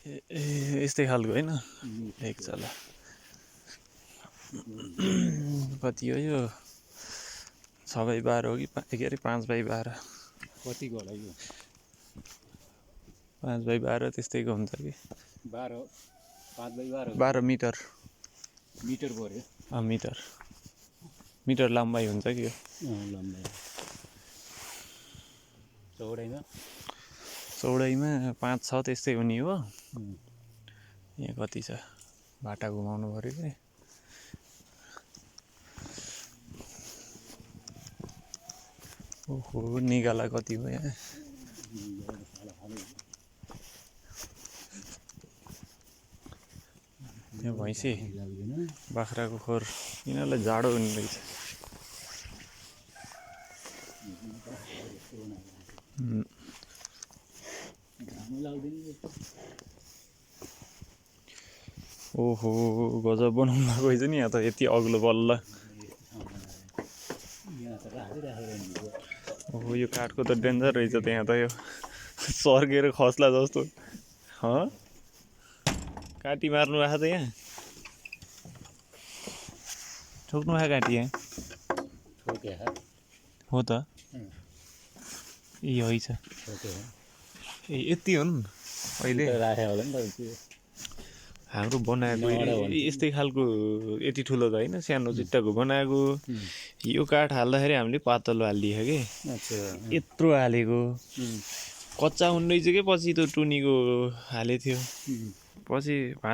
यस्तै खालको होइन एक चला कति हो यो 6x12 हो कि के अरे 5x12 कतिको होला यो 5x12 त्यस्तैको हुन्छ कि 12 5x12 12 मिटर मिटर पर्यो मिटर लम्बाइ हुन्छ कि यो लम्बाइ चौडाइमा 5-6 त्यस्तै हुने हो यहाँ कति छ बाटा घुमाउनु पर्यो कि ओहो निगाला कति हो यहाँ यहाँ भैँसी बाख्राको खोर यिनीहरूलाई जाडो हुने रहेछ ओहो गजब बनाउनु भएको रहेछ नि यहाँ त यति अग्लो बल्ल ओहो यो काठको त डेन्जर रहेछ त्यहाँ त यो सर्केर खस्ला जस्तो काटी मार्नु भएको त यहाँ ठोक्नु भएको काटी यहाँ हो त ए हैछ ए यति हो नि अहिले हाम्रो बनाएको यस्तै खालको यति ठुलो त होइन सानो चिट्टाको बनाएको यो काठ हाल्दाखेरि हामीले पातलो हालिदियो कि यत्रो हालेको कच्चा हुने रहेछ कि पछि त्यो टुनीको हालेको थियो पछि भाँच